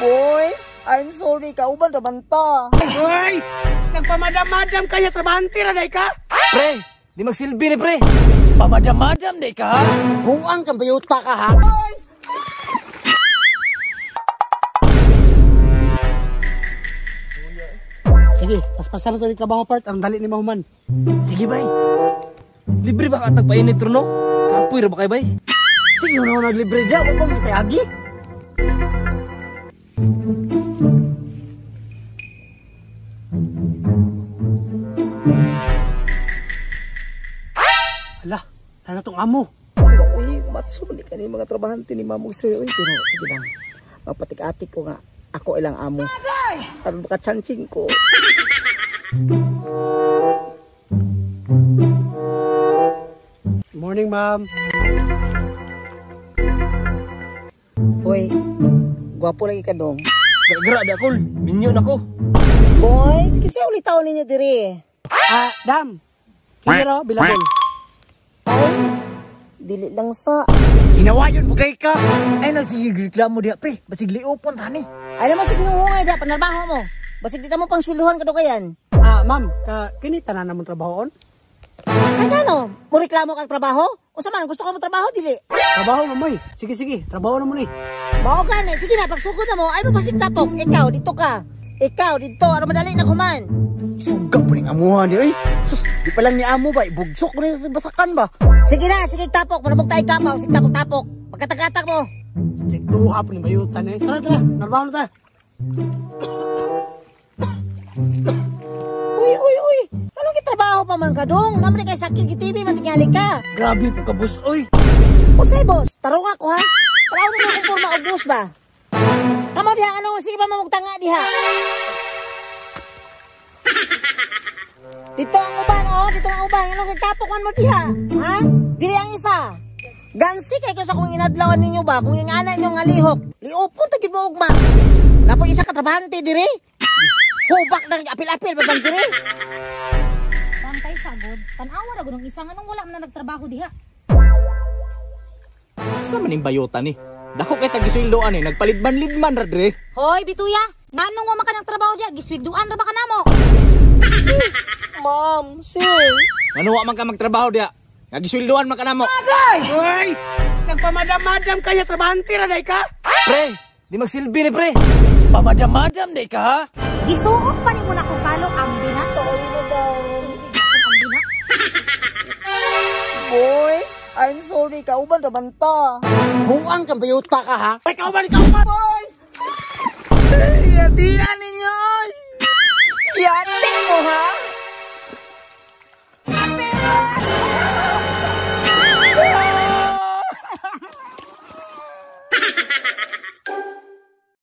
Boys, I'm sorry, kauban raman ta. Hoy! Nagpamadam-madam kaya trabahante ra day ka? Pre, di magsilbi ni pre. Pamadam-madam di ka ha? Buang kang bayuta ka ha? Boys! Sige, paspasan na to ni trabaho part, ang dali ni mahuman. Sige bay. Libre ba ka tagpainit ro no? Kapoy ra ba kay bay? Sige, una naglibre dia, wa pa mo agi. Hala, na tong amo. Uy, matso man ni mga trabahante ni Ma'am Sir. Uy, pero sige lang. Mapatik-atik ko nga. Ako ilang amo. Aron baka chancing ko. Morning, ma'am. Hoy, gwapo lagi ka dong. Gra da kol, minyo na ko. Boys, kasi ulitaw ninyo diri. Ah, dam. Kaya bilabon. Ay, dili lang sa. Ginawayon mo kay ka. Ay nagsigig reklamo diha pre, basig liupon tani. Ay naman sige hungay diha panarbaho mo. Basig di ta mo pang swelduhan ka do kayan. Ah, ma'am, ka kini tanan namong trabahoon. Ay gano, mo reklamo kag trabaho? Unsa man gusto ka mo trabaho dili? Trabaho mamoy. Sige sige, trabaho na mo ni. Mao gani, sige na pagsugod na mo ay mapasig tapok. Ikaw dito ka. Ikaw dito, aron madali na human. Sugga po ning amuhan di oy. Sus, di pa lang ni amo ba ibugsok ko ni sa basakan ba. Sige na, sige tapok, manubog tayo kamaw, sige tapok-tapok. Pagkatagatak mo. Sige, duha po ni bayutan eh. Tara tara, trabaho na tayo. Uy, uy, uy. Anong gitrabaho pa man kadong? Naman kay sakit gi-TV man tingali ka. Grabe po ka boss oy. Unsay boss? Tarong ako ha. Taraw na akong forma og boss ba? Kamo diha anong sige pa mamugtanga diha. Dito ang uban oh, dito ang uban. Anong gitapok man mo diha? Ha? Diri ang isa. Gansi kay ko sa kung inadlawan ninyo ba kung ingana inyo nga lihok. Liupon ta gid mo ugma. Napoy isa ka trabahante diri. Hubak na apil-apil ba bang diri? Bantay sagod, tan-awa ra gud ang isa nganong wala man na nagtrabaho diha. Sa man ning bayutan ni? Dako kay tagisweldoan eh, nagpalidman-lidman ra dire. Hoy, bituya, nganong wa man ka nagtrabaho diha, gisweldoan ra ba ka namo? Ma'am, sir. Ngano wa man ka magtrabaho diha? Nga gisweldoan man ka namo. Hoy! Nagpamadam-madam kaya trabahante ra day ka? Pre, di magsilbi ni pre. Pamadam-madam di ka ha? Gisuot pa nimo na kung kalo ang bina. Ang bina. Boys, I'm sorry, kauban raman ta. Buang kang bayuta ka ha? Ay, kauban, kauban! Boys! Atian ninyo!